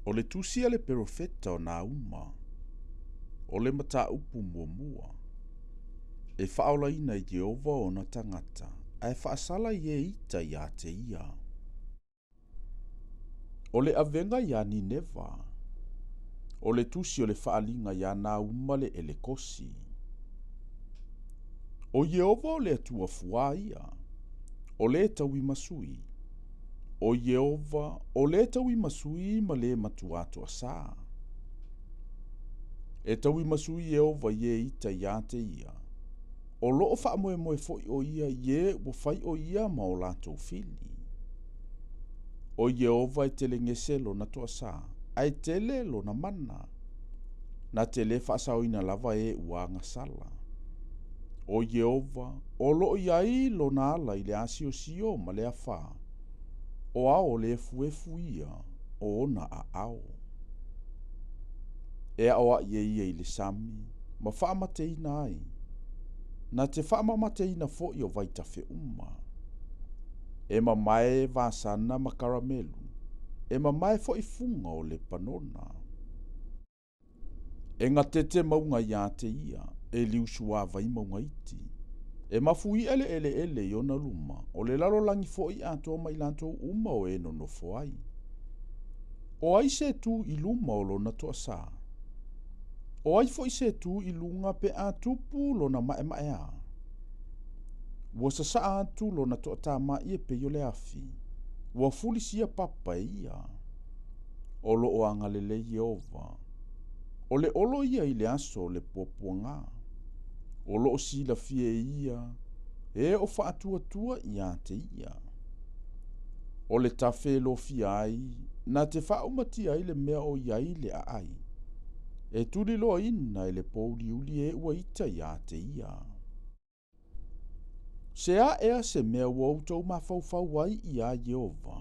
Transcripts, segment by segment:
O le tusi a le perofeta o Nauma, o le mataupu muamua, e faaolaina e Ieova ona tagata, ae faasala i e ita ia te ia. O le avega iā Nineva, o le tusi o le faaaliga iā Nauma le Elekosi. O Ieova o le Atua fuā ia, o le tauimasui. O Ieova o le tauimasui ma le matuā toasā. E tauimasui Ieova i e ita iā te ia. O loo faamoemoe foi o ia i e ua fai o ia ma o latou fili. O Ieova e telegese lona toasā, ae tele lona mana. Na te lē faasaoina lava e ua agasala. O Ieova, o loo i ai lona ala i le asiosio ma le afā, o ao o le efuefu ia o ona aao. E aoai e ia i le sami, ma faamateina ai. Na te faamamateina foi o vaitafe uma. E mamae Vasana ma Karamelu, e mamae foi fuga o Lepanona. E gatete mauga iā te ia, e liusuāvai mauga iti. E mafuie le eleele i ona luma, o le lalolagi foi atoa ma i latou uma o e nonofo ai. O ai se tu i luma o lona toasā? O ai foi se tu i luga pe a tupu lona maemaeā? Ua sasaa atu lona toatama'i e pei o le afi, ua fulisia papa e ia. O loo agalelei Ieova. O le olo ia i le aso o le puapuagā. O loo silafia e ia, e o faatuatua iā te ia. O le tafe e lofia ai, na te faaumatia ai le mea o i ai le aai. E tuliloaina e le pouliuli e ua ita iā te ia. Se a ea se mea ua outou mafaufau ai iā Ieova?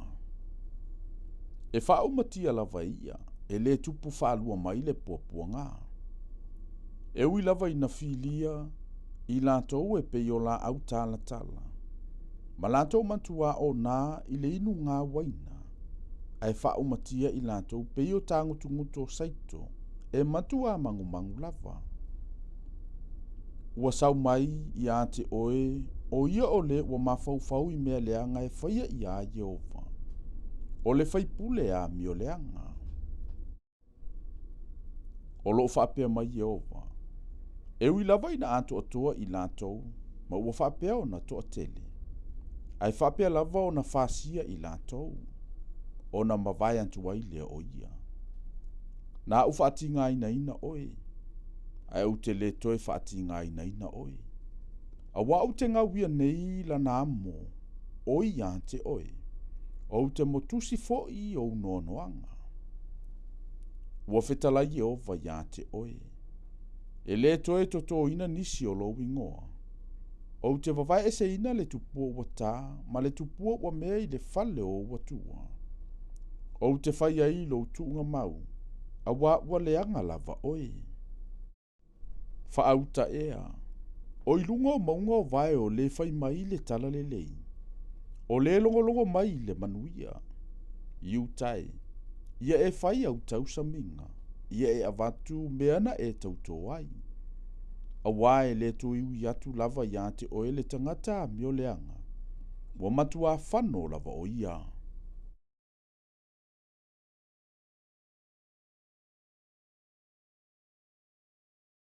E faaumatia lava e ia, e lē tupu faalua mai le puapuagā. E ui lava ina filia i latou e pei o laau talatala, ma latou matuā onā i le inugā uaina, ae faaumatia i latou pei o tagutugutu o saito, e matuā magumagu lava. Ua sau mai iā te oe o ia o le ua mafaufau i mea leaga e faia iā Ieova, o le faipule amioleaga. O loo faapea mai Ieova, e ui lava ina atoatoa i latou, ma ua faapea ona toatele, ae faapea lava ona fasia i latou, ona mavae atu ai lea o ia. Na ou faatigāinaina oe, ae ou te lē toe faatigāinaina oe. Auā ou te gauia nei lana amo, o iā te oe, ou te motusi foi ou noanoaga. Ua fetalai Ieova iā te oe. E lē toe totōina nisi o lou igoa. Ou te vavaeeseina le tupua ua tā ma le tupua ua mea i le fale o ou atua. Ou te fai ai lou tuugamau, auā ua leaga lava oe. Faauta ea, o i luga o mauga o vae o lē fai mai le talalelei, o lē logologo mai le manuia. I uta e, ia e fai au tausamiga, ia e avatu mea na e tautō ai. Auā e lē toe ui atu lava iā te oe le tagata amioleaga, ua matuā fano lava o ia.